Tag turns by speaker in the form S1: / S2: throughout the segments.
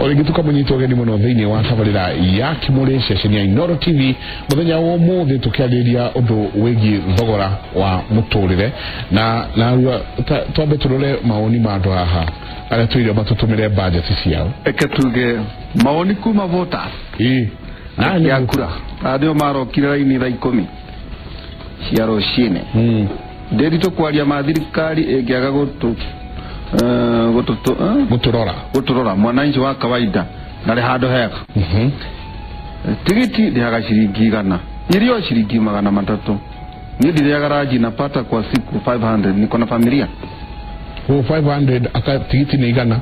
S1: O rĩngĩ tũkamũnyita ũgeni mũno thĩinĩ wa tabarĩra ya Kimũrĩ ceceni ya Inooro TV mũthenya wa ũmũthĩ tũkĩarĩrĩria ũndũ wĩgiĩ thogora wa mũtũrĩre na narua twambe tũrore mawoni ma andũ haha arĩa twĩrire matũtũmĩre budget ciao.
S2: Eke tuge mawoni kuma voters.
S1: Ĩĩ. Na nĩ
S2: ya kura arĩa marokire raini thaa 10 cia rũcinĩ. Ndĩritũ kwaria ma thirikari ĩngĩaga gũtũrora mwananchi wa kawaida ndarĩ handũ hega. Tigiti ndĩhaga ciringi 100, irio ciringi 300. Niĩ ndirĩaga ranji napata kwa siku 500, niko na familia.
S1: 500 aka tigiti nĩ 100.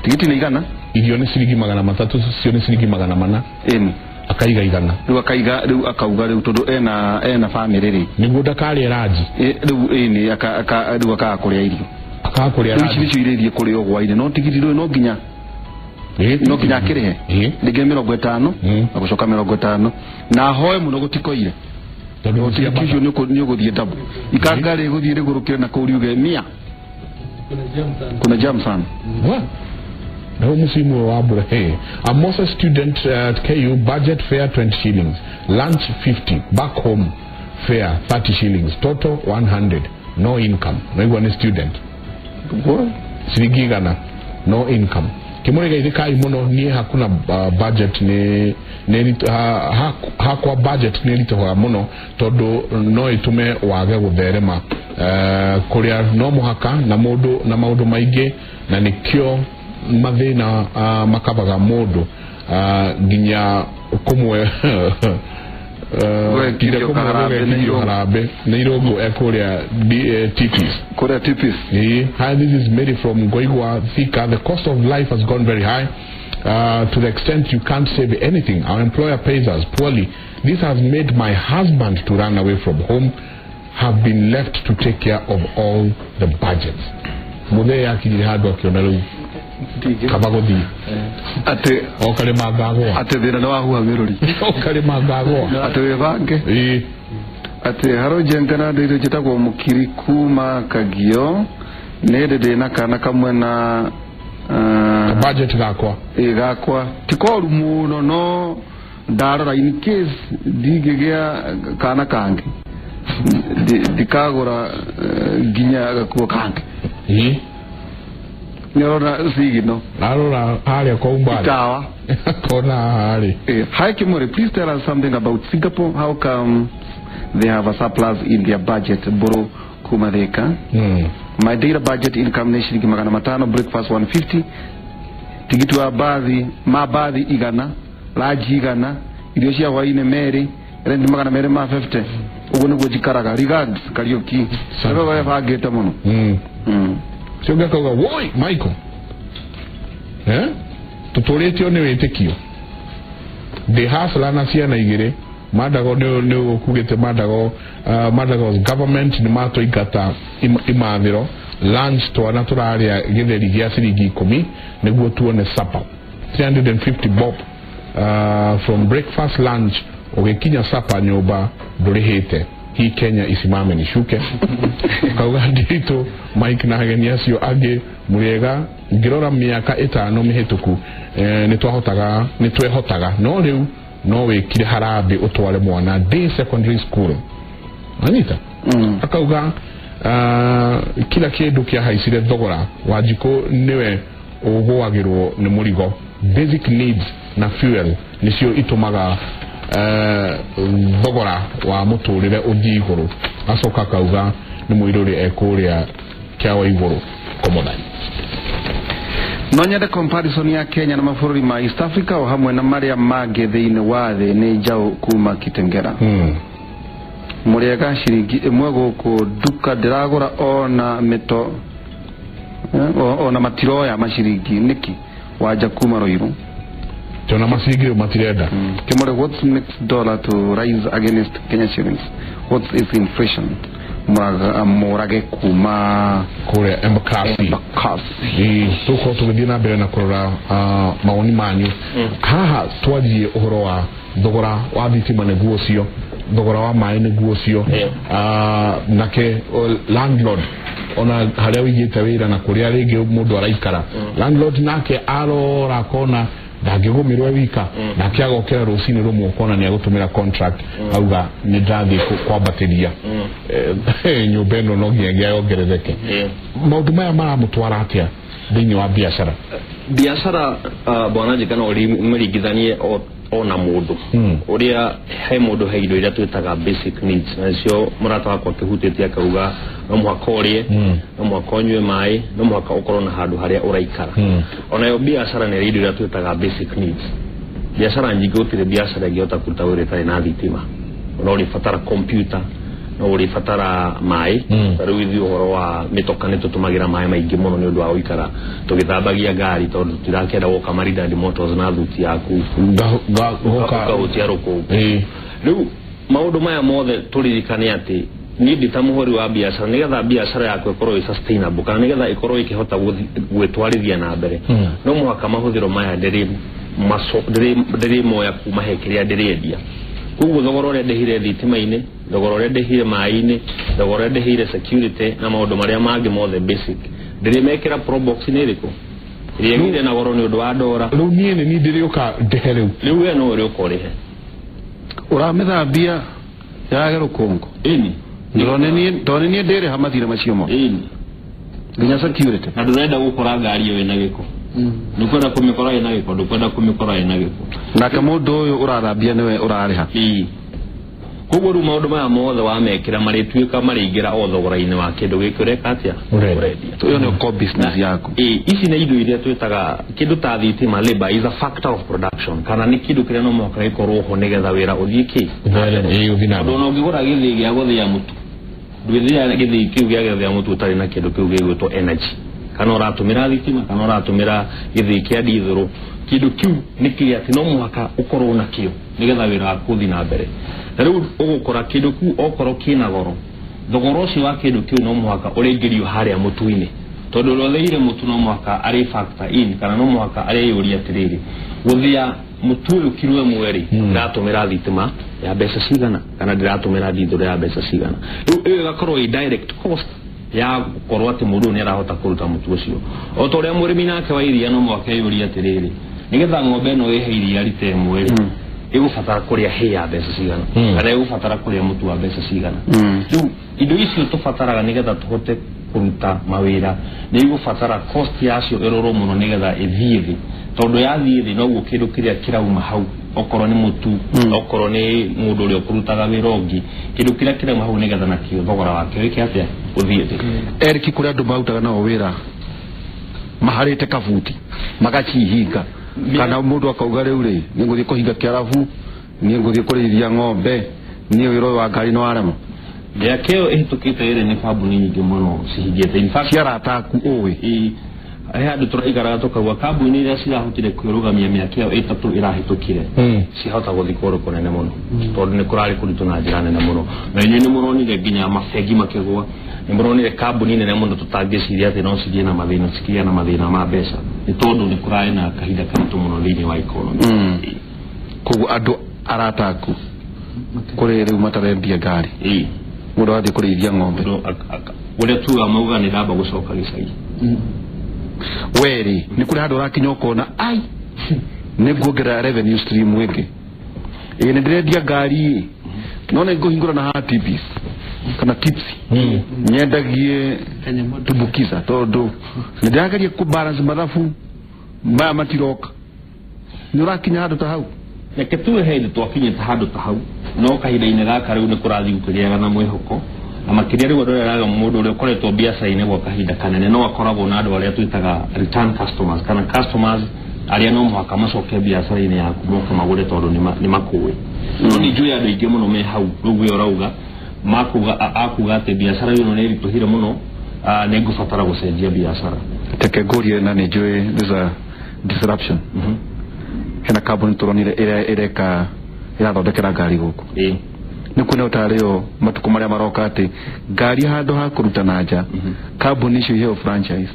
S2: Tigiti nĩ 100,
S1: irio nĩ ciringi 300, cio nĩ ciringi 400.
S2: Ĩni
S1: akaiga 100.
S2: Rĩu akaiga, rĩu akauga rĩu tondũ ena family rĩ
S1: nĩguo ndakarĩe ranji.
S2: Rĩu ĩni rĩu akaga kũrĩa irio.
S1: Akaga kũrĩa
S2: ranji. Rĩu ici nĩcio iria ithiĩ kũrĩo hwainĩ, no tigiti rĩu no nginya akĩrĩhe rĩngĩ 50 na gũcoka 50 na ahoe mũno gũtikoire tondũ tigiti ũcio nĩ ũgũthiĩ double. Ikanga rĩgũthiĩ rĩgũrũkĩre na kũu riuge 100. Kuna jam sana.
S1: Na musimu wa mbura. Hey, I'm also a student at KU. Budget fare 20 shillings, lunch 50, back home fare 30 shillings, total 100. No income. No ni student. Ciringi 100, no income. Kimurega ithikai muno nie hakuna budget ni hakwa budget ni ritũhaga muno tondu no itume wage gutherema kuria no muhaka na mundu na maundu maingi na nikio mathina makabaga mundu nginya kumwe harambe nĩ irũngũ ekuria TPs.
S2: Kuria TPs.
S1: Hi, this is Mary from Goigwa Thika. The cost of life has gone very high to the extent you can't save anything. Our employer pays us poorly. This has made my husband to run away from home, have been left to take care of all the budgets. Muthee akinyire handũ akiona rĩu kaba gũthiĩ
S2: atĩ
S1: okarĩma ngagũa,
S2: atĩ thĩna nĩ wahuha mĩrũri,
S1: okarĩma ngagũa,
S2: atĩ wĩbange. Atĩ haro njenga na ndĩire njĩtagwo Mũkiri kuma Kagio, nĩ ndĩ ndĩna kana kamwe na
S1: budget gakwa.
S2: Gakwa ti koru mũno, no ndarora in case ndingĩgĩa kana kangĩ ndikagũra nginya gakuo kangĩ. Nĩũrona sigino
S1: arora harĩa kwa umbali
S2: itawa
S1: kona harĩ.
S2: Hi Kimori, please tell us something about Singapore. How come they have a surplus in their budget? Boro kuma Thika. My daily budget income ni shilingi 500, breakfast 150, tigiti wa bathi mabathi 100, laji 100, irio cia hwainĩ merĩ, rent 250. Ũguo nĩguo njikaraga. Regards Kariuki. Nĩwe webangĩte mũno.
S1: Cio ngakauga woi Michael, tũtũrĩtio nĩ wĩtĩkio ndĩ hasla na ciana igĩrĩ. Mandago nĩ ũkugĩte Mandago, Mandago's government nĩ matũingata imathĩro. Lunch twana tũrarĩa gĩtheri gĩa ciringi 10 nĩguo tuone supper 350 bob from breakfast lunch ũgĩkinya supper nyũmba ndũrĩhĩte. Hii Kenya isimame nishuke. Kauga nditũ Mike na ageni acio angĩ mũrĩega. Ngĩrora mĩaka 5 mĩhĩtũku nĩ twehotaga, no rĩu no wĩkire harambĩ ũtware mwana day secondary school. Anita akauga kila kĩndũ kĩahaicire thogora. Wanjikũ nĩwe ũgũagĩrwo nĩ mũrigo. Basic needs na fuel nĩcio itũmaga thogora wa mũtũrĩre ũthiĩ igũrũ. Acoka akauga nĩ mũirũrĩ ekũrĩa kĩawa igũrũ komothai.
S2: No nyende comparison ya Kenya na mabũrũri ma East Africa o hamwe na marĩa mangĩ thĩinĩ wa thĩ. Nĩ njaũ kuma Kitengera. Mũrĩega ciringi 1 gũkũ nduka ndĩragũra ona mĩto ona matiroya maciringi nĩkĩ? Wanja kuma Ruiru.
S1: Tona maciringi matirenda.
S2: Kimore, what makes dollar to rise against Kenya shillings? What is inflation? Murage kuma
S1: kũrĩa Embakasi. Tũgũkorwo tũgĩthiĩ na mbere na kũrora mawoni manyu. Haha twarie ũhoro wa thogora wa thitima nĩguo ũcio, thogora wa maĩ nĩguo ũcio, nake landlord ona haria wigite wira na kuria ringi mundu araikara. Landlord nake arora kona Ndangĩgũmĩrwo wika nake agokera rũcinĩ rũmwe ũkona nĩ agũtũmĩra contract auga nĩ ndathiĩ kwambatĩria nyũmba ĩno no nginyagia yongerereke. Maũndũ maya maramũtwara atĩa thĩinĩ wa biacara?
S3: Biacara bwana Njega no ũmĩringithanie ona mũndũ ũrĩa he mũndũ he indo iria twĩtaga basic needs, nacio mũrata wakwa akĩhutĩtie akauga no mũhaka ũrĩe, no mũhaka ũnyue maĩ, no mũhaka ũkorwo na handũ harĩa ũraikara. Onayo biacara nĩ ĩrĩ indo iria twĩtaga basic needs. Biacara nyingĩ gũtirĩ biacara ĩngĩhota kũruta wĩra ĩtarĩ na thitima. No ũrĩbatara computer, no ũrĩbatara maĩ. Ta rĩu ithuĩ ũhoro wa mĩtoka nĩ tũtũmagĩra maĩ maingĩ mũno nĩ ũndũ wa gũikara tũgĩthambagia ngari, tondũ tũtirakĩenda gũka Maridadi Motors na thuti yaku ũkahutia rũkũngũ. Rĩu maũndũ maya mothe tũririkane atĩ niĩ ndĩ ta mũhũri wa biacara, nĩgetha biacara yaku ĩkorwo ĩ sustainable kana nĩgetha ĩkorwo ĩkĩhota gwĩtwarithia na mbere, no mũhaka mahũthĩro maya ndĩrĩmoya kuma he kĩrĩa ndĩrĩendia. Koguo thogora ũrĩa ndĩhire thitima-inĩ, thogora ũrĩa ndĩhire maĩ-inĩ, thogora ũrĩa ndĩhire security na maũndũ marĩa mangĩ mothe basic, ndĩrĩmekĩra probox nĩ ĩrĩkũ ĩrĩa ĩgĩire na goro nĩ ũndũ wa ndora.
S1: Rĩu niĩ nĩ niĩ ndĩrĩũka ndĩhe rĩu.
S3: Rĩu we no ũrĩũka ũrĩhe.
S2: Ũramĩthambia yage rũkũngũ.
S3: Ĩni.
S2: Tondũ nĩ niĩ ndĩrĩha mathirĩ macio mothe.
S3: Ĩni.
S2: Nginya security.
S3: Na ndũrenda gũkora ngari ĩyo ĩna gĩko. Ndũkwenda kũmĩkora ĩna gĩko, ndũkwenda kũmĩkora ĩna gĩko.
S2: Nake mũndũ ũyũ ũrathambia nĩwe ũrarĩha.
S3: Ĩĩ. Koguo rĩu maũndũ maya mothe wamekĩra marĩtuĩka marĩingĩra o thogora-inĩ wa kĩndũ gĩkĩ ũreka atĩa? Ũrendia.
S2: Ĩyo nĩyo core business yaku.
S3: Ĩĩ, ici nĩ indo iria twĩtaga kĩndũ ta thitima, labor is a factor of production, kana nĩ kĩndũ kĩrĩa no mũhaka gĩkorwo ho nĩgetha wĩra ũthiĩ kĩ?
S1: Ũthiĩ na mbere.
S3: Tondũ ona ũngĩgũra gĩthĩi gĩa gũthĩa mũtu, ndwĩthĩa gĩthĩi kĩu gĩa gũthĩa mũtu ũtarĩ na kĩndũ kĩu gĩgwĩtwo energy, kana ũratũmĩra thitima kana ũratũmĩra gĩthĩi kĩa ndithũrũ. Kĩndũ kĩu nĩ kĩrĩa atĩ no mũhaka ũkorwo nakĩo nĩgetha wĩra waku ũthiĩ na mbere. Na rĩu ũgũkora kĩndũ kĩu okorwo kĩna goro, thogora ũcio wa kĩndũ kĩu no mũhaka ũrĩingĩrio harĩa mũtu-inĩ, tondũ ũrĩa ũthĩire mũtu no mũhaka arĩ factor in, kana no mũhaka arĩyũria atĩrĩrĩ, gũthĩa mũtu ũyũ kiro ĩmwe rĩ, ndĩratũmĩra thitima ya mbeca cigana kana ndĩratũmĩra ndithũrũ ya mbeca cigana. Rĩu ĩyo ĩgakorwo ĩ direct cost ya gũkorwo atĩ mũndũ ũyũ nĩ arahota kũruta mũtu ũcio. O ta ũrĩa mũrĩmi nake wa iria no mũhaka eyũrie atĩrĩrĩ, nĩgetha ng'ombe ĩno ĩhe iria rita ĩmwe rĩ, ĩgũbatara kũrĩa hay ya mbeca cigana kana ĩgũbatara kũrĩa mũtu wa mbeca cigana. Rĩu indo icio tũbataraga nĩgetha tũhote kũruta mawĩra nĩ igũbatara cost yacio ĩrorwo mũno nĩgetha ĩthiĩ thĩ, tondũ yathiĩ thĩ noguo kĩndũ kĩrĩa kĩrauma hau, okorwo nĩ mũtu, okorwo nĩ mũndũ ũrĩa ũkũrutaga wĩra ũngĩ, kĩndũ kĩrĩa kĩrauma hau nĩgetha nakĩo thogora wakĩo wĩke atĩa? Ũthiĩ thĩ.
S2: Eric, kũrĩ andũ marutaga nao wĩra maharĩte kabuti magacihinga, kana mũndũ akauga rĩu rĩ nĩ ngũthiĩ kũhinga kĩarabu, niĩ ngũthiĩ kũrĩithia ng'ombe, niĩ wĩra ũyũ wa ngari nĩ warema.
S3: Mĩaka ĩyo ĩhĩtũkĩte ĩrĩ nĩ kambuni nyingĩ mũno cihingĩte. In fact,
S2: cia arata aku ũĩ.
S3: He handũ tũraikaraga tũkauga kambuni iria cirahotire kwĩrũgamia mĩaka ĩyo ĩtatũ ĩrahĩtũkire ciahota gũthiĩ kũndũ kũnene mũno, tondũ nĩ kũrarĩ kũritũ na njĩra nene mũno. Na inyuĩ nĩ mũronire nginya mabengi makĩgũa, nĩ mũronire kambuni nene mũno tũtangĩciria atĩ no cigĩe na mathĩna, cikĩgĩa na mathĩna ma mbeca, nĩ tondũ nĩ kũrarĩ na kahinda karitũ mũno thĩinĩ wa economy.
S2: Koguo andũ arata aku kũrĩ rĩu matarendia ngari, mũndũ arathiĩ kũrĩithia ng'ombe,
S3: ũrĩa tugaga mauga nĩ ndamba gũcoka gĩcagi.
S2: Werĩ nĩ kũrĩ handũ ũrakinya ũkona ai nĩ nguongerera revenue stream ĩngĩ, ĩĩ nĩ ndĩrendia ngari no nĩ ngũhingũra na haha tips kana tips nyendagie tumbukiza, tondũ nĩ ndĩrageria kũ balance mathabu maya matiroka. Nĩ ũrakinya handũ ta hau?
S3: Reke tuge he hĩndĩ twakinyĩte handũ ta hau, no kahinda-inĩ gaka rĩu nĩ kũrathiĩ gũkĩgĩaga na mwĩhoko, na makĩria rĩu andũ arĩa araga mũndũ ũrĩa ũkoretwo biacara-inĩ gwa kahinda kanene no akoragwo na andũ arĩa twĩtaga return customers, kana customers arĩa no mũhaka macoke biacara-inĩ yaku moke magũre tondũ nĩ makũĩ. No nĩ njũĩ andũ aingĩ mũno me hau rĩu we ũrauga makuga akuga atĩ biacara ĩno nĩ ĩritũhire mũno, nĩ ngũbatara gũcenjia biacara.
S2: Reke ngũrie na nĩ njũĩ there's a disruption. Hena kambuni tũronire ĩreka ĩrathondekera ngari gũkũ. Nĩ kuona ũtarĩo matukũ marĩa maroka atĩ ngari handũ ha kũruta na nja, kambuni icio iheo franchise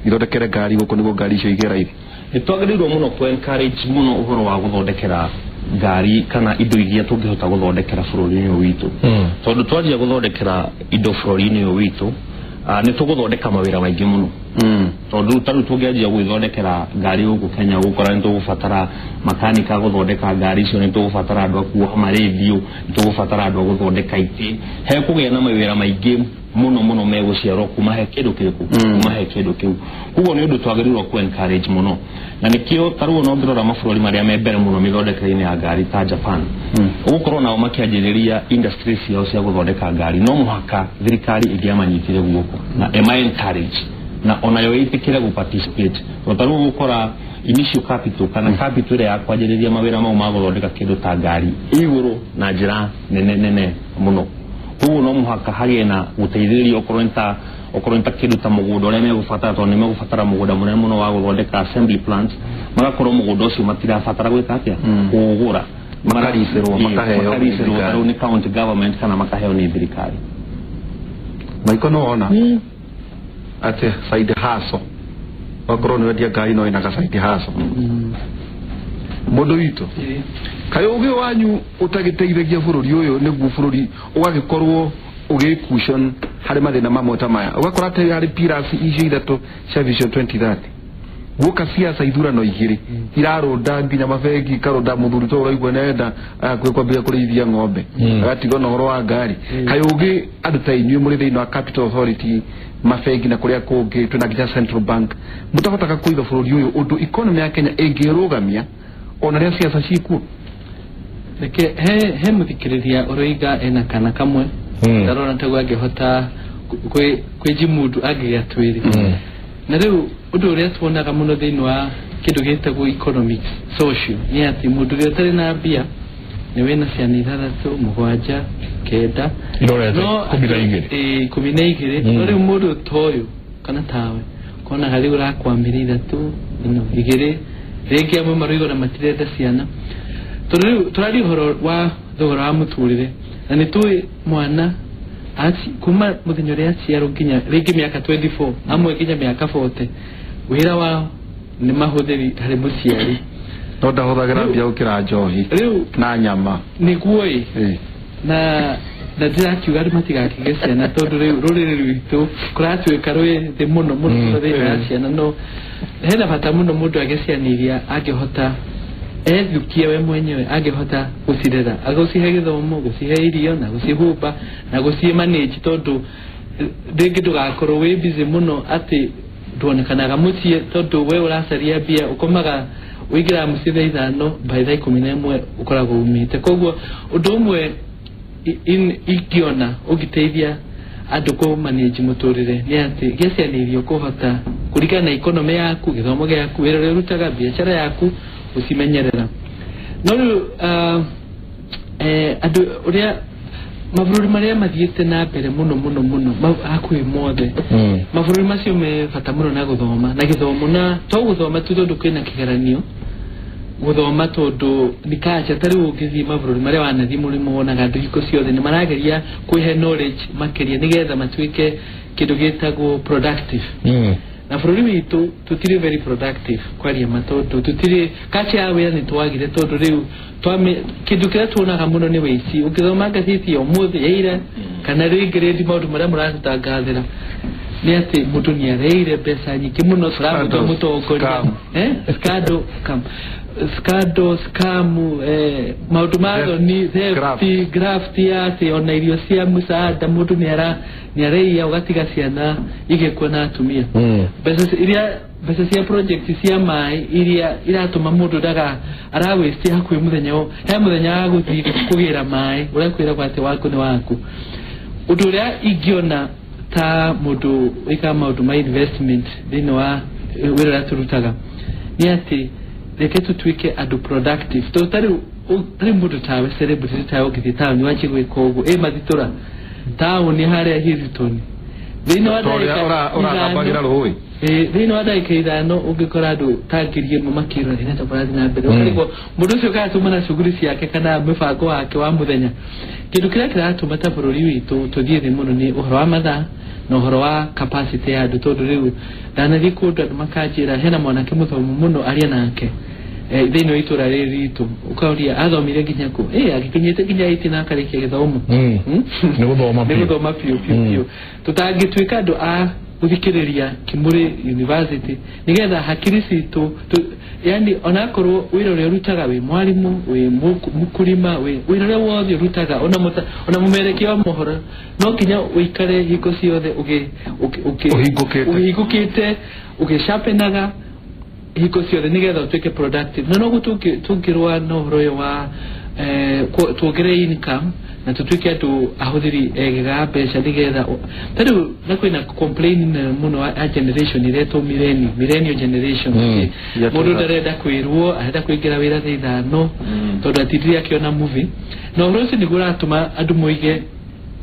S2: ithondekere ngari gũkũ nĩguo ngari icio igĩe raithi.
S3: Nĩ twagĩrĩirwo mũno kũ encourage mũno ũhoro wa gũthondekera ngari kana indo iria tũngĩhota gũthondekera bũrũri-inĩ ũyũ witũ, tondũ twanjia gũthondekera indo bũrũri-inĩ ũyũ witũ Nĩ tũgũthondeka mawĩra maingĩ mũno. Tondũ ta rĩu tũngĩanjia gwĩthondekera ngari gũkũ Kenya, ũgũkora nĩ tũgũbatara makanika gũthondeka ngari icio, nĩ tũgũbatara andũ a kuoha marendio, nĩ tũgũbatara andũ a gũthondeka itĩ. Hekũgĩa na mawĩra maingĩ mũno mũno megũciarwo kuma he kĩndũ kĩrĩkũ, kuma he kĩndũ kĩu. Koguo nĩ ũndũ twagĩrĩirwo ku encourage mũno, na nĩkĩo ta rĩu ona ũngĩrora mabũrũri marĩa me mbere mũno mĩthondekere-inĩ ya ngari ta Japan, ũgũkorwo nao makĩanjĩrĩria industry ciao cia gũthondeka ngari, no mũhaka thirikari ĩngĩamanyitire guoko na ĩma encourage na onayo ĩtĩkĩre gũ participate. Tondũ ta rĩu ũgũkora initial capital kana capital ĩrĩa ya kwanjĩrĩria mawĩra mau ma gũthondeka kĩndũ ta ngari igũrũ na njĩra nene nene mũno. Koguo no mũhaka hagĩe na gũteithĩrĩrio, okorwo nĩ ta kĩndũ ta mũgũnda ũrĩa megũbatara, tondũ nĩ megũbatara mũgũnda mũnene mũno wa gũthondeka assembly plants, magakorwo mũgũnda ũcio matirabatara gwĩka atĩa, kũũgũra,
S2: Makaricĩrwo, makaheo
S3: makaricĩrwo ta rĩu nĩ county government kana makaheo nĩ thirikari.
S2: Maiko no wona atĩ side hustle, wakorwo nĩ wendia ngari no ĩna ga side hustle. Mũndũ witũ, kaĩ ũgĩ wanyu ũtagĩteithagia bũrũri ũyũ nĩguo bũrũri ũgagĩkorwo ũgĩ-cushion harĩ mathĩna mamwe ta maya, ũgakora atĩ harĩ pillars icio ithatũ cia Vision 2030 guoka ciaca ithurano igĩrĩ irarũnda nginya mabengi ikarũnda mũthuri to ũraigua nenda kwambia kũrĩithia ng'ombe agatigwo na ũhoro wa ngari. Kaĩ ũgĩ andũ ta inyuĩ mũrĩ thĩinĩ wa Capital Authority, mabengi na kũrĩa kũngĩ twĩna nginya Central Bank, mũtahotaga kũiga bũrũri ũyũ ũndũ economy ya Kenya ĩngĩrũgamia ona rĩrĩa ciaca ciĩkuo?
S4: Reke he mũthikĩrĩria ũroiga ena kana kamwe ndarona taguo angĩhota kwĩjimundu angĩgĩa twĩrĩ. Na rĩu ũndũ ũrĩa tuonaga mũno thĩinĩ wa kĩndũ gĩtagwo economics social nĩ atĩ mũndũ ũrĩa ũtarĩ na mbia nĩ wĩna ciana 6, 7, 9
S1: irorete 12.
S4: 12. No rĩu mũndũ ta ũyũ kana tawe konaga rĩu ũrakwamĩra 3 ĩno 2, rĩngĩ amwe maroiga ona matirenda ciana, tondũ rĩu tũraria ũhoro wa thogora wa mũtũrĩre, na nĩ tũĩ mwana kuma mũthenya ũrĩa aciarwo nginya rĩngĩ mĩaka 24, amwe nginya mĩaka 40, wĩra wao nĩ mahũthĩri harĩ mũciari.
S2: No ndahũthagĩra mbia gũkĩra njohi
S4: rĩu
S2: na nyama
S4: nĩguo ĩ na ndĩrakiuga andũ matigakĩgĩe ciana, tondũ rĩu rũrĩrĩ rwitũ kũratuĩka rwĩ thĩ mũno mũno mũno thĩinĩ wa ciana, no hena bata mũno mũndũ agĩe ciana iria angĩhota ethukie we mwenyewe, angĩhota gũcirera, agũcihe gĩthomo, gũcihe irio na gũcihumba na gũciĩ manage, tondũ rĩngĩ ndũgakorwo wĩ busy mũno atĩ nduonekanaga mũciĩ, tondũ we ũracaria mbia, ũkomaga ũingĩraga mũciĩ thaa 5, by thaa 11 ũkoragwo umĩte. Koguo ũndũ ũmwe ingĩona ũngĩteithia andũ kũ manage mũtũrĩre nĩ atĩ gĩa ciana iria ũkũhota kũringana na economy yaku, gĩthomo gĩaku, wĩra ũrĩa ũrutaga, biacara yaku, ũcimenyerera. No rĩu andũ ũrĩa mabũrũri marĩa mathiĩte na mbere mũno mũno mũno hakuhĩ mothe, mabũrũri macio me bata mũno na gũthoma na gĩthomo, na to gũthoma tu tondũ kwĩna kĩgeranio, gũthoma tondũ nĩ culture. Ta rĩu ũngĩthiĩ mabũrũri marĩa wanathiĩ mũrĩmo wonaga andũ hingo ciothe nĩ marageria kwĩhe knowledge makĩria nĩgetha matuĩke kĩndũ gĩtagwo productive. Na bũrũri witũ tũtirĩ very productive kwaria ma, tondũ tũtirĩ culture ya wĩra nĩ twagire, tondũ rĩu kĩndũ kĩrĩa tuonaga mũno nĩ wĩici. Ũngĩthoma ngathĩti ya ũmũthĩ ya ira kana rĩngĩ rĩndi maũndũ marĩa mũratũtangathĩra nĩ atĩ mũndũ nĩ areire mbeca nyingĩ mũno, tũramũtua mũtongoria scandal scam, scandal scam, maũndũ ma thoni, theft, graft, ya atĩ ona irio cia mũcaada mũndũ nĩ areiya, ũgatiga ciana igĩkua na atumia. Mbeca iria mbeca cia project cia maĩ iria iratũma mũndũ ndaga arawĩstia hakuhĩ mũthenya he mũthenya wa gũthiĩ kũgĩra maĩ ũrĩa kwĩragwo atĩ waku nĩ waku. Ũndũ ũrĩa ingĩona ta mũndũ wĩkaga maũndũ ma investment thĩinĩ wa wĩra ũrĩa tũrutaga nĩ atĩ reke tũtuĩke andũ productive, tondũ ta rĩu mũndũ tawe celebrity tawe ũngĩthiĩ taũni wanjie gwĩka ũguo ĩ mathitũra taũni harĩa Hilton thĩinĩ wa ndagĩka
S2: ithano,
S4: thĩinĩ wa ndagĩka 5 ũngĩkora andũ ta 1000 makĩrora ta kũrathiĩ na mbere, ũkarigwo mũndũ ũcio kana na shughuli ciake kana mũbango wake wa mũthenya. Kĩndũ kĩrĩa kĩratũma ta bũrũri witũ tũthiĩ thĩ mũno nĩ ũhoro wa mathaa na ũhoro wa capacity ya andũ, tondũ rĩu ndanathiĩ kũndũ andũ makanjĩra hena mwanake mũthomu mũno aria nake Thĩinĩ wa itũra rĩrĩ ritũ ũkauria athomire nginya kũ agĩkinyĩte nginya 8 na akarĩkia gĩthomo.
S1: Nĩ gũthoma
S4: biũ, nĩ gũthoma biũ biũ biũ. Tũtangĩtuĩka andũ a gũthikĩrĩria Kimuri University nĩgetha hakiri citũ, yani onakorwo wĩra ũrĩa ũrutaga wĩ mwarimũ, wĩ mũkulima, wĩ wĩra ũrĩa wothe ũrutaga, ona mũmerekia wa mohoro, no nginya ũikare hingo ciothe ũhingũkĩte ũgĩsharpenaga hingo ciothe nĩgetha ũtuĩke productive. Na noguo tũngĩrũa na ũhoro ũyũ wa tuongerere income na tutuike andũ ahũthĩri egega mbeca nĩgetha ta rĩu na kwĩna complain mũno a generation iretwo millennial generation. Mũndũ ndarenda kwĩrwo, arenda kũingĩra wĩra thaa ithano tondũ atindire akĩona movie, na ũhoro ũcio nĩguo ũratũma andũ moige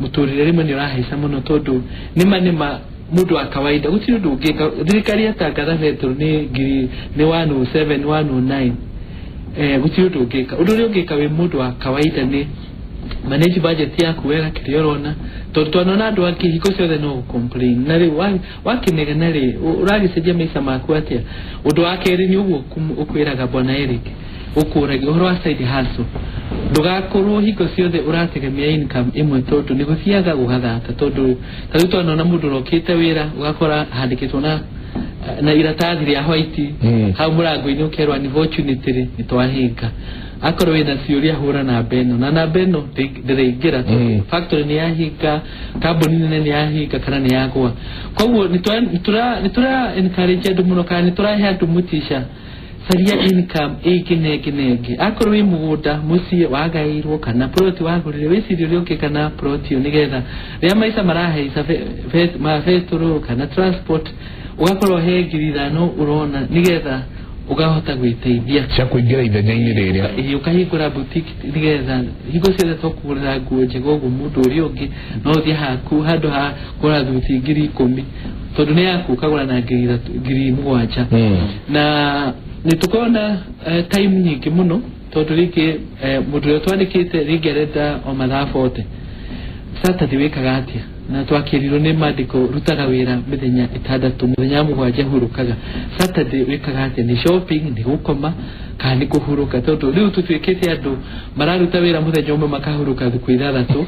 S4: mũtũrĩre rĩmwe nĩ ũrahaica mũno tondũ nĩma mũndũ wa kawaida gũtirĩ ũndũ ũngĩka. Thirikari yatangatha betũrũ nĩ ngiri nĩ 107 109, gũtirĩ ũndũ ũngĩka. Ũndũ ũrĩa ũngĩka wĩ mũndũ wa kawaida nĩ manage budget yaku wega kĩrĩa ũrona, tondũ twanona andũ angĩ hingo ciothe no gũ-complain na rĩu wakĩnegena rĩ ũragĩcenjia maica maku atĩa? Ũndũ wa kerĩ nĩ ũguo ũkwĩraga bwana Eric ũkũragia ũhoro wa side hustle, ndũgakorwo hingo ciothe ũrategemea income ĩmwe tondũ nĩ gũthiaga gũgathata, tondũ ta rĩu twanona mũndũ ũrokĩte wĩra ũgakora handĩkĩtwo na iratathi rĩa white hau mũrango-inĩ ũkerwo unfortunately nĩ twahinga. Akorwo wĩna ciũria hũra namba ĩno na namba ĩno ndĩraingĩra tondũ factory nĩ yahinga, kambuni nene nĩ yahinga kana nĩ yagwa. Koguo nĩ tũra encourage andũ mũno kana nĩ tũrahe andũ mũtisha caria income ĩngĩ na ĩngĩ na ĩngĩ. Akorwo wĩ mũgũnda mũciĩ wagaĩirwo kana plot wagũrire, wĩcirie ũrĩa ũngĩka na plot ĩyo nĩgetha rĩrĩa maica marahaica ma betũrũ kana transport ũgakorwo he 5,000 ũrona nĩgetha ũkahota gwĩteithia
S1: cia kũingĩra ithenya-inĩ rĩrĩa.
S4: Ĩĩ, ũkahingũra boutique nĩgetha hingo ciothe to kũgũrĩra nguo njega ũguo mũndũ ũrĩa ũngĩ no ũthiĩ haku handũ ha kũgũra thuti 10,000 tondũ nĩ yaku ũkagũra na 7,000. Na nĩ tũkoragwo na time nyingĩ mũno tondũ rĩngĩ mũndũ ũrĩa twandĩkĩte rĩngĩ arenda o mathaa 40. Saturday wĩkaga atĩa? Na twakĩrirwo nĩ mandĩko rutaga wĩra mĩthenya 6, mũthenya wa 7 hurũkaga. Saturday wĩkaga atĩa? Nĩ shopping, nĩ gũkoma kana nĩ kũhurũka? Tondũ rĩu tũtuĩkĩte andũ mararuta wĩra mũthenya ũmwe makahurũka thikũ 6,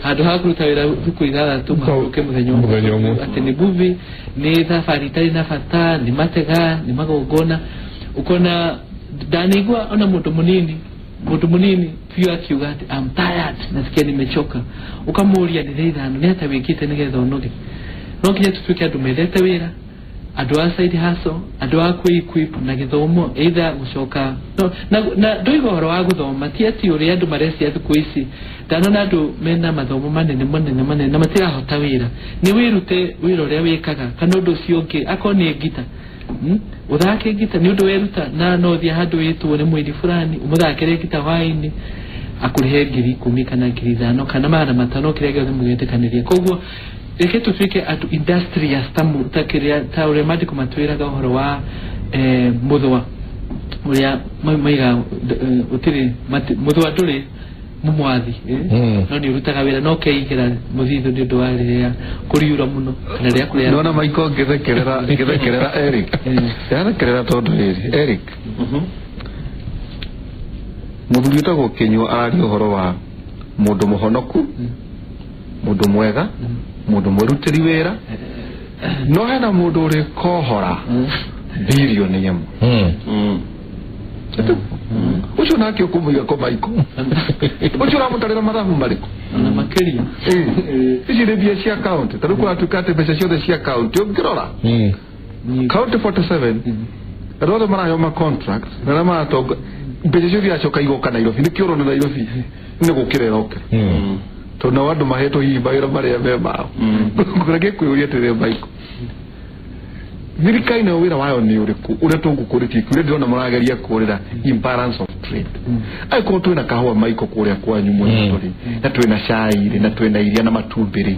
S4: handũ ha kũruta wĩra thikũ 6 mahurũke mũthenya ũmwe. Atĩ nĩ movie, nĩ thabarĩ itarĩ na bata, nĩ matega, nĩ magongona. Ũkona ndanaigua ona mũndũ mũnini biũ akiuga atĩ I'm tired, nasikia nimechoka. Ũkamũria nĩ thaa 5 nĩ atĩa wĩkĩte nĩgetha ũnoge? No nginya tũtuĩke andũ mendete wĩra, andũ a side hustle, andũ a kwĩ-equip na gĩthomo, either gũcoka na ndoiga ũhoro wa gũthoma ti atĩ ũrĩa andũ marecia thikũ ici. Ndanona andũ mena mathomo manene manene manene na matirahota wĩra. Nĩ wĩrute wĩra ũrĩa wĩkaga kana ũndũ ũcio ũngĩ, akorwo nĩ ngita ũthake ngita nĩ ũndũ weruta, na no ũthiĩ handũ wĩtwo nĩ mũini fulani ũmũthakĩre ngita hwaĩ-inĩ akũrĩhe 10,000 kana 5,000 kana 500 kĩrĩa gĩothe mũgetĩkanĩria. Koguo reke tũtuĩke andũ industrious ta kĩrĩa ta ũrĩa mandĩko matwĩraga ũhoro wa mũthũa ũrĩa maiga ũtirĩ mũthũa ndũrĩ mũmwathi, no nĩ ũrutaga wĩra no ũkeigĩra mũthithũ nĩ ũndũ wa rĩrĩa kũriura mũno kana rĩrĩa kũrĩa.
S2: Nona Maiko ngĩthekerera Eric, ndĩrathekerera tondũ rĩrĩ Eric mũthuri ũtagwo Kĩnyua araria ũhoro wa mũndũ mũhonoku, mũndũ mwega, mũndũ mwĩrutĩri wĩra, no hena mũndũ ũrĩ kohora birioni 1. Ũcio nake ũkũmũiga kũ Maiko? Ũcio ũramũtarĩra mathabu marĩkũ?
S4: Na makĩria
S2: ici nĩ mbia cia county, ta rĩu kũratuĩka atĩ mbeca ciothe cia county ũngĩrora county 47 andũ othe maraheo ma contract na arĩa maratonga mbeca ciothe iracoka igoka Nairobi. Nĩkĩo ũrona Nairobi nĩ gũkĩra ĩrokĩra tondũ nao andũ mahetwo hihi mawĩra marĩa me mao. Reke kwĩyũria atĩrĩrĩ Maiko, thirikari nayo wĩra wayo nĩ ũrĩkũ ũrĩa tũngũkũrĩtie kĩũria ndĩrona mũrageria kũrĩra imbalance of trade. Angĩkorwo twĩna kahũa Maiko kũrĩa kwanyu mwena rĩ, na twĩna cai rĩ, na twĩna iria na matumbĩ rĩ,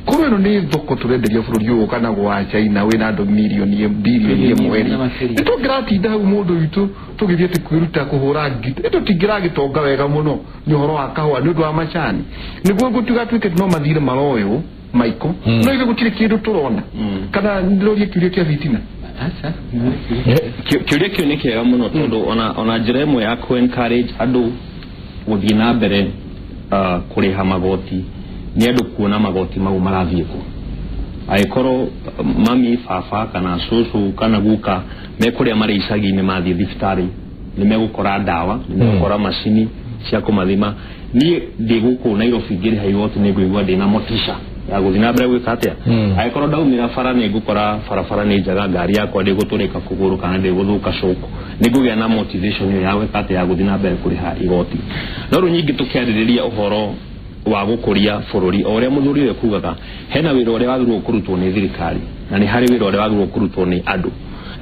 S2: korwo ĩno nĩ thoko tũrenderia bũrũri ũyũ kana gwa China wĩna andũ mirioni bilioni 1 rĩ, nĩ tũngĩratinda hau mũndũ witũ tũgĩthiĩ atĩ kwĩruta kũhũra ngita, ĩ tũtingĩragĩtonga wega mũno nĩ ũhoro wa kahũa nĩ ũndũ wa macani. Nĩguo gũtigatuĩke no mathire maroyũ Maiko, no ithuĩ gũtirĩ kĩndũ tũrona kana ndĩroria kĩũria kĩa bitina.
S4: Aca.
S3: Kĩũria kĩu nĩ kĩega mũno tondũ ona njĩra ĩmwe ya kũ encourage andũ gũthiĩ na mbere kũrĩha magoti nĩ andũ kuona magoti mau marathiĩ kũ. Angĩkorwo mami, baba kana cũcũ kana guka mekũrĩa marĩ icagi-inĩ mathiĩ thibitarĩ nĩ megũkora ndawa, nĩ megũkora macini cia kũmathima. Niĩ ndĩ gũkũ Nairobi ngĩrĩha igoti nĩ ngũigua ndĩna motisha ya gũthiĩ na mbere gwĩka atĩa. Angĩkorwo ndaumĩra bara nĩ ngũkora barabara nĩ njega, ngari yakwa ndĩgũtũrĩka kũgũrũ kana ndĩgũthũka cũkũ, nĩ ngũgĩa na motivation ĩyo ya gwĩka atĩa, ya gũthiĩ na mbere kũrĩha igoti. No rĩu nyingĩ tũkĩarĩrĩria ũhoro wa gũkũria bũrũri, o ũrĩa mũthuri ũyũ kugaga, hena wĩra ũrĩa wagĩrĩirwo kũrutwo nĩ thirikari na nĩ harĩ wĩra ũrĩa wagĩrĩirwo kũrutwo nĩ andũ,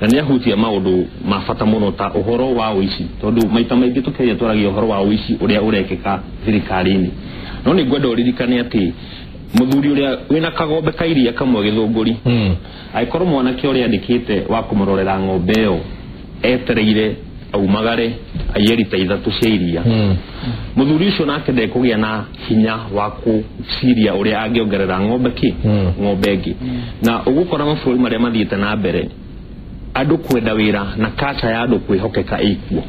S3: na nĩ ahutia maũndũ ma bata mũno ta ũhoro wa ũici, tondũ maita maingĩ tũkĩaria twaragia ũhoro wa ũici ũrĩa ũrekĩka thirikari-inĩ. No nĩ ngwenda ũririkane atĩ mũthuri ũrĩa wĩna kagombe ka iria kamwe gĩthũngũri, angĩkorwo mwanake ũrĩa andĩkĩte wa kũmũrorera ng'ombe ĩyo etereire aumagare aiye rita 3 cia iria, mũthuri ũcio nake ndekũgĩa na hinya wa kũciria ũrĩa angĩongerera ng'ombe kĩ ng'ombe ĩngĩ. Na ũgũkora mabũrũri marĩa mathiĩte na mbere andũ kwenda wĩra na kaca ya andũ kwĩhokeka ĩkuo,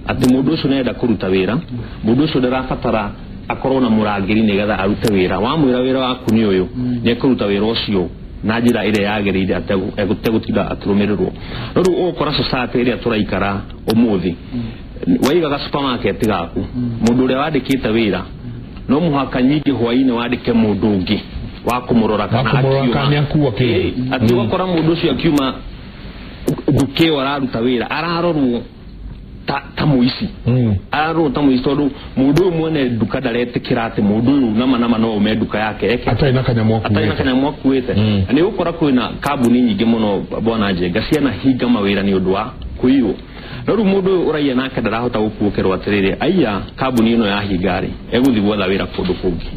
S3: atĩ mũndũ ũcio nĩarenda kũruta wĩra, mũndũ ũcio ndarabatara akorwo na mũrangĩri nĩgetha arute wĩra. Wamwĩra wĩra waku nĩ ũyũ, nĩekũruta wĩra ũcio na njĩra ĩrĩa yagĩrĩire ategũtinda akĩrũmĩrĩrwo. No rĩu ũgũkora society ĩrĩa tũraikara ũmũthĩ, waigaga supermarket gaku, mũndũ ũrĩa wandĩkĩte wĩra no mũhaka nyingĩ hwaĩ-inĩ wandĩke mũndũ ũngĩ wa kũmũrora kana
S1: akiuma.
S3: Atĩ ũgakora mũndũ ũcio akiuma nduka ĩyo araruta wĩra ararorwo ta mũici, ararorwo ta mũici tondũ mũndũ ũyũ mwene nduka ndaretĩkĩra atĩ mũndũ ũyũ nama no aume nduka yake eke
S1: atarĩ na
S3: kanyamũ akuĩte. Na nĩ ũgũkora kwĩna kambuni nyingĩ mũno bwana Njenga cianahinga mawĩra nĩ ũndũ wa kũiywo. No rĩu mũndũ ũyũ ũraiya nake ndarahota gũkuũkĩrwo atĩrĩrĩ, aiya kambuni ĩno yahinga rĩ, egũthiĩ gwetha wĩra kũndũ kũngĩ.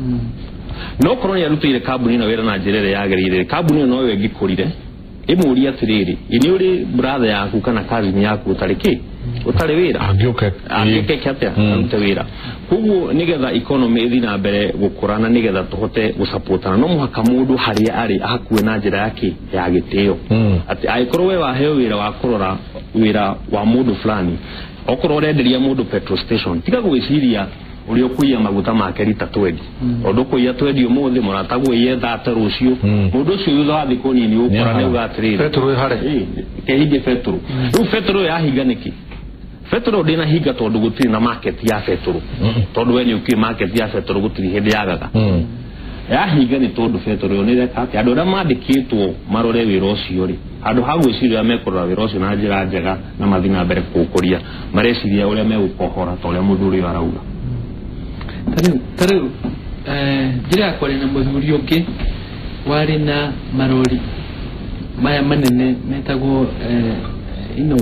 S3: No korwo nĩ arutĩire kambuni ĩno wĩra na njĩra ĩrĩa yagĩrĩire, kambuni ĩyo noyo ĩngĩkũrire ĩmũrie atĩrĩrĩ, ĩ nĩ ũrĩ brother yaku kana cousin yaku ũtarĩ kĩ ũtarĩ wĩra,
S1: angĩũke
S3: atĩa arute wĩra. Koguo nĩgetha economy ĩthiĩ na mbere gũkũra na nĩgetha tũhote gũsupportana, no mũhaka mũndũ harĩa arĩ ahakue na njĩra yake ya gĩtĩo. Atĩ angĩkorwo we waheo wĩra wa kũrora wĩra wa mũndũ fulani, okorwo ũrenderia mũndũ petrol station, tiga gwĩciria ũrĩa ũkũiya maguta make rita 20, tondũ ũkũiya 20 ũmũthĩ, mũrataguo iye 30 rũciũ, mũndũ ũcio thutha wa thikũ nini ũgũkora nĩ uga atĩrĩrĩ,
S2: betũrũ ĩhare,
S3: kehinge betũrũ. Rĩu betũrũ yahinga nĩkĩ? Betũrũ ndĩnahinga tondũ gũtirĩ na market ya betũrũ, tondũ we nĩ ũkĩũĩ market ya betũrũ gũtirĩ hĩndĩ yagaga. Yahinga nĩ tondũ betũrũ ĩyo nĩreka atĩ andũ arĩa mandĩkĩtwo marore wĩra ũcio rĩ, handũ ha gwĩciria ũrĩa mekũrora wĩra ũcio na njĩra njega na mathiĩ na mbere kũũkũria, mareciria ũrĩa megũkohora ta ũrĩa mũthuri ũyũ arauga.
S4: Ta rĩu njĩra ya kwaria na mũthuri ũngĩ warĩ na marori maya manene metagwo ino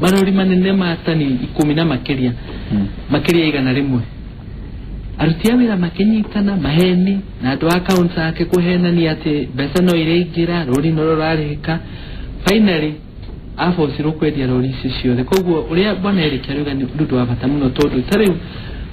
S4: marori manene ma tani 10 na makĩria, makĩria 100. Aruti a wĩra makĩnyitana maheni na andũ a accounts ake kũhenania atĩ mbeca no iraingĩra, rori no rũrarĩhĩka. Finally abocirwo kwendia rori ici ciothe. Koguo ũrĩa bwana Eric arauga nĩ ũndũ wa bata mũno, tondũ ta rĩu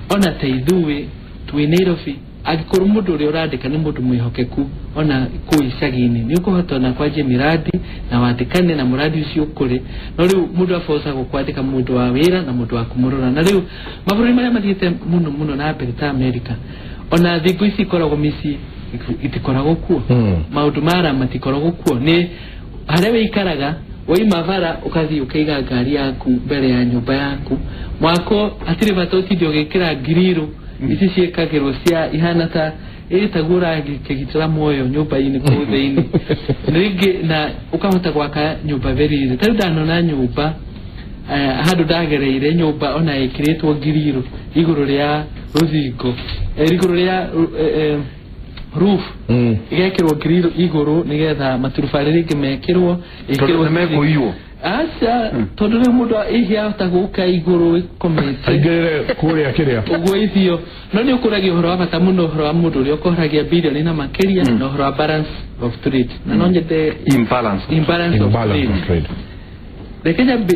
S4: ona ta ithuĩ twĩ Nairobi, angĩkorwo mũndũ ũrĩa ũrandĩka nĩ mũndũ mwĩhokeku ona kũu icagi-inĩ, nĩ ũkũhota ona kwanjia mĩradi na wandĩkane na mũradi ũcio ũkũre. No rĩu mũndũ abocagwo kwandĩka mũndũ wa wĩra na mũndũ wa kũmũrora. Na rĩu mabũrũri marĩa mathiĩte mũno mũno na mbere ta Amerika, ona thikũ ici ikoragwo mĩciĩ itikoragwo kuo, maũndũ ma ara matikoragwo kuo, nĩ harĩa wĩikaraga waima bara ũkathiĩ ũkaiga ngari yaku mbere ya nyũmba yaku, mwako hatirĩ bata ũtinde ũgĩkĩra ngiriro ici ciĩkagĩrwo cia ihana ta ĩtagwo rangi kĩgitĩra muoyo nyũmba-inĩ kũu thĩinĩ rĩngĩ, na ũkahota gwaka nyũmba very easy. Ta rĩu ndanona nyũmba handũ ndagereire nyũmba ona ĩkĩrĩtwo ngiriro igũrũ rĩa rũthingo, igũrũ rĩa roof, igekĩrwo ngiriro igũrũ nĩgetha maturubarĩ rĩngĩ mekĩrwo,
S2: tondũ nĩmekũiywo.
S4: Aca, tondũ rĩu mũndũ hihi ahota gũka igũrũ ĩkomete
S1: aingĩrĩre kũrĩa kĩrĩa
S4: ũguo ithio. No nĩ ũkũragia ũhoro wa bata mũno, ũhoro wa mũndũ ũrĩa ũkoragia birioni na makĩria, na ũhoro wa balance of trade. Na no nyende
S2: imbalance
S4: of trade. Reke nyambe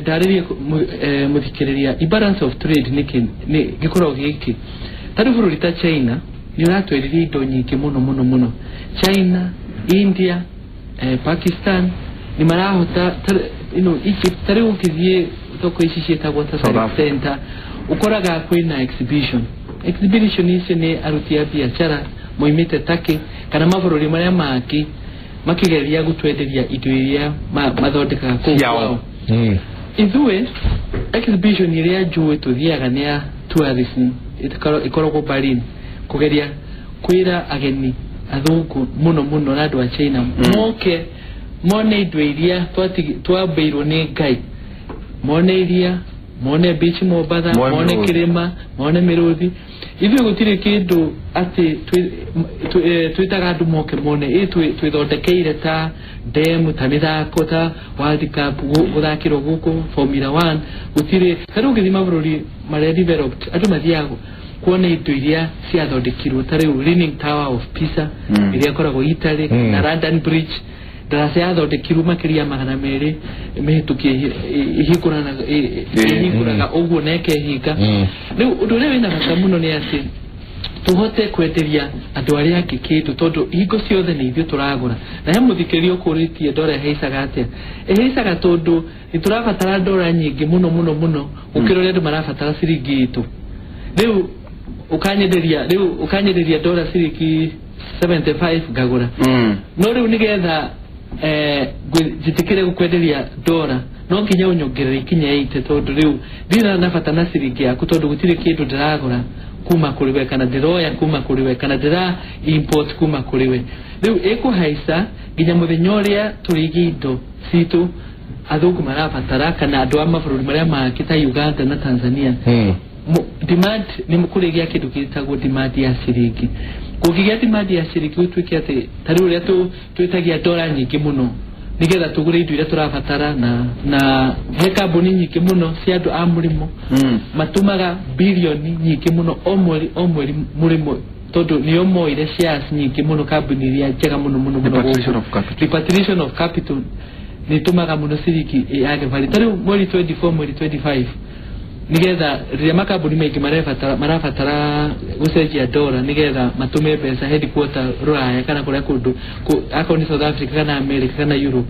S4: ndarĩrie mũthikĩrĩria imbalance of trade nĩkĩ nĩ gĩkoragwo gĩkĩ. Ta rĩu bũrũri ta China nĩ ũratwĩrĩria indo nyingĩ mũno mũno mũno. China, India, Pakistan Nĩ marahota you know Egypt ta rĩu ũngĩthiĩ thoko ici ciĩtagwo ta center ũkoraga kwĩna exhibition icio nĩ aruti a biacara moimĩte Turkey kana mabũrũri marĩa mangĩ makĩgeria gũtwenderia indo iria mathondekaga kũu kwao. Ithuĩ exhibition ĩrĩa njũĩ tũthiaga nĩ ya tourism ĩkoragwo Berlin kũgeria kwĩra ageni athũngũ mũno mũno na andũ a China moke mone indo iria twambĩirwo nĩ Ngai, mone iria, mone beach Mombatha, mone kĩrĩma, mone mĩrũthi. Ithuĩ gũtirĩ kĩndũ atĩ twĩtaga andũ moke mone twĩthondekeire ta demu, ta mĩthako, ta World Cup gũthakĩrwo gũkũ Formula 1 gũtirĩ. Ta rĩu ũngĩthiĩ mabũrũri marĩa developed andũ mathiaga kuona indo iria ciathondekirwo ta rĩu Leaning Tower of Pisa ĩrĩa ĩkoragwo Italy na London Bridge ndaraca yathondekirwo makĩria 200 mĩhĩtũkie ĩhingũraga ũguo na ĩkehinga. Rĩu ũndũ ũrĩa wĩna bata mũno nĩ atĩ tũhote kwenderia andũ arĩa angĩ kĩndũ tondũ hingo ciothe nĩ ithuĩ tũragũra. Na he mũthikĩrĩria ũkũrĩtie ndora ĩhaicaga atĩa? Ĩhaicaga tondũ nĩ tũrabatara ndora nyingĩ mũno mũno mũno gũkĩra ũrĩa andũ marabatara ciringi itũ. Rĩu ũkanyenderia ndora ciringi 75 ngagũra. No rĩu nĩgetha njĩtĩkĩre gũkwenderia ndora no nginya ũnyongerere ikinya 80 tondũ rĩu ndirĩ na bata na ciringi yaku tondũ gũtirĩ kĩndũ ndĩragũra kuma kũrĩ we kana ndĩroya kuma kũrĩ we kana ndĩra import kuma kũrĩ we. Rĩu ĩkũhaica nginya mũthenya ũrĩa tũrĩigia indo citũ athũngũ marabatara kana andũ a mabũrũri marĩa mangĩ ta Uganda na Tanzania. Demand nĩ kũrĩgĩa kĩndũ gĩtagwo demand ya ciringi. Kũngĩgĩa demand ya ciringi gũtuĩke atĩ ta rĩu ũrĩa twĩtagia ndora nyingĩ mũno nĩgetha tũgũre indo iria tũrabatara na he kambuni nyingĩ mũno cia andũ a mũrĩmo matũmaga bilioni nyingĩ mũno o mweri mũrĩmo tondũ nĩo moire shares nyingĩ mũno kambuni iria njega mũno mũno mũno. Repatriation of capital nĩ ĩtũmaga mũno ciringi yage value. Ta rĩu mweri 24 mweri 25 nigetha rĩrĩa makambuni maingĩ marabatara gũcenjia ndora nĩgetha matũme mbeca headquarter Rũraya kana kũrĩa kũndũ akorwo nĩ South Africa kana America kana Europe,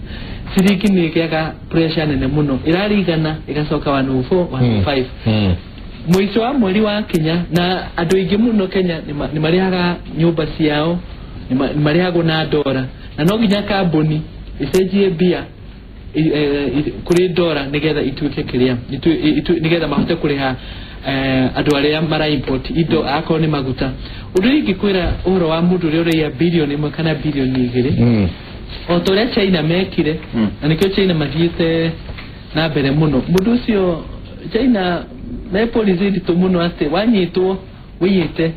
S4: ciringi nĩ ĩgĩaga pressure nene mũno ĩrarigana ĩgacoka 104 105 mũico wa mweri wa Kenya. Na andũ aingĩ mũno Kenya nĩ marĩhaga nyũmba ciao, nĩ marĩhagwo na ndora, na no nginya kambuni ĩcenjie mbia kũrĩ ndora nĩgetha ituĩke kĩrĩa nĩgetha mahote kũrĩha andũ arĩa mara import indo akorwo nĩ maguta. Ũndũ ũrĩa ingĩkwĩra ũhoro wa mũndũ ũrĩa ũraiya bilioni 1 kana bilioni 2 o ta ũrĩa China mekire, na nĩkĩo China mathiĩte na mbere mũno. Mũndũ ũcio China me policy nditũ mũno atĩ wanyitwo wĩiyĩte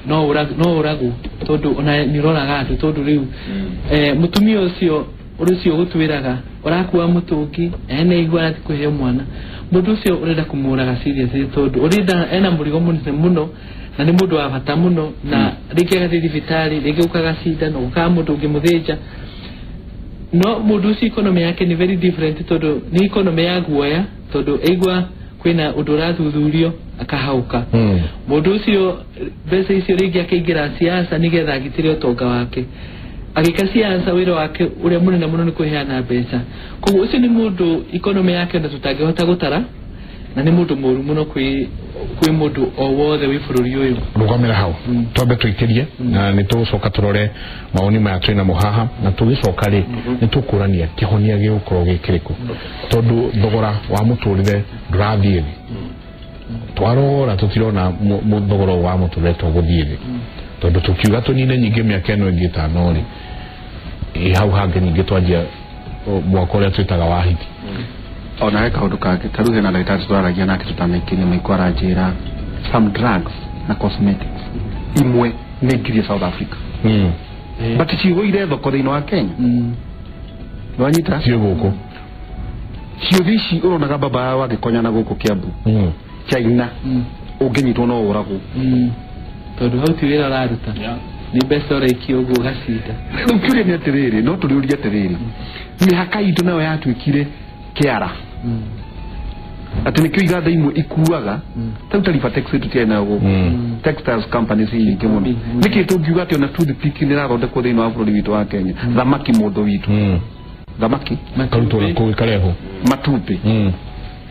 S4: no ũragwo tondũ ona nĩ ũroraga andũ tondũ rĩu mũtumia ũcio ũcio gũtwĩraga ũrakua mũtũngi ena igua ati kũheo mwana, mũndũ ũcio ũrenda kũmũraga seriously tondũ ũrenda ena mũrigo mũnene mũno na nĩ mũndũ wa bata mũno na rĩngĩ agathiĩ thibitarĩ rĩngĩ gũkaga cindano gũkaga mũndũ ũngĩmũthĩnja. No mũndũ ũcio economy yake nĩ very different tondũ nĩ economy ya guoya tondũ aigua kwĩna ũndũ ũrathuthurio akahauka. Mũndũ ũcio mbeca icio rĩngĩ akĩingĩra siasa nĩgetha agitĩre ũtonga wake. Agĩka siasa wĩra wake ũrĩa mũnene mũno nĩ kũheana mbeca. Koguo ũcio nĩ mũndũ economy yake na tũtangĩhota gũtara na nĩ mũndũ mũru mũno kwĩ mũndũ o wothe wĩ bũrũri ũyũ.
S1: Rũgamĩra hau twambe tũikĩrie na nĩ tũgũcoka tũrore mawoni maya twĩ namo haha na tũgĩcoka rĩ nĩ tũkũrania kĩhonia gĩgũkorwo gĩ kĩrĩkũ tondũ thogora wa mũtũrĩre ndũrathiĩ thĩ. Twarora tũtirona thogora wa mũtũrĩre tũgũthiĩ thĩ tondũ tũkiuga tũnine nyingĩ mĩaka ĩno ĩngĩ ĩtano rĩ hau hangĩ ningĩ twanjia mwaka ũrĩa twĩtaga wa hiti.
S2: Ona he kaũndũ kangĩ ta rĩu hena ndagĩtarĩ tũraragia nake tũtanaikĩria maiko aranjĩra some drugs na cosmetics imwe nĩ ngirie South Africa but cihũire thoko thĩinĩ wa Kenya. Nĩwanyita
S1: ciĩ gũkũ
S2: ciũthi ici ũronaga baba yao agĩkonyana gũkũ Kiambu China ũngĩnyitwo no ũragwo
S4: tondũ hau ti wĩra ũraruta nĩ mbeca ũraikia ũguo ũgacinda.
S2: Rĩu kĩũria nĩ atĩrĩrĩ, no tũrĩũrie atĩrĩrĩ, mĩhaka itũ nayo yatuĩkire kĩara atĩ nĩkĩo iganda imwe ikuaga ta rĩu ta Rivertex tũtiarĩ nayo gũkũ, textiles companies nyingĩ mũno. Nĩkĩ tũngiuga atĩ ona toothpick nĩ ĩrathondekwo thĩinĩ wa bũrũri witũ wa Kenya, thamaki mũndũ witũ. Thamaki
S1: Karutwo na kũu ĩkarehwo.
S2: Matumbĩ.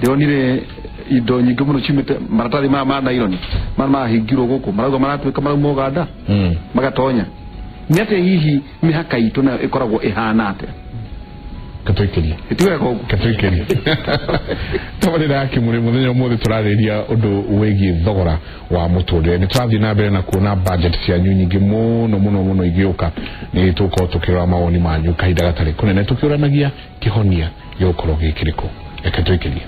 S2: Ndĩronire indo nyingĩ mũno ciumĩte maratathi maya ma naironi maya mahingirwo gũkũ marauga maratuĩka marauma Uganda magatonya. Nĩ atĩa hihi mĩhaka itũ nayo ĩkoragwo ĩhana atĩa?
S1: Katũikĩrie.
S2: Ĩtiwega ũguo.
S1: Katũikĩrie. Tabarĩra ya Kĩmũrĩ mũthenya ũmũthĩ tũrarĩrĩria ũndũ wĩgiĩ thogora wa mũtũrĩre. Nĩ tũrathiĩ na mbere na kuona budget cianyu nyingĩ mũno mũno mũno igĩũka. Nĩ tũgũkorwo tũkĩrora mawoni manyu kahinda gatarĩ kũnene tũkĩũranagia kĩhonia gĩgũkorwo gĩ kĩrĩkũ. Reke tũikĩrie.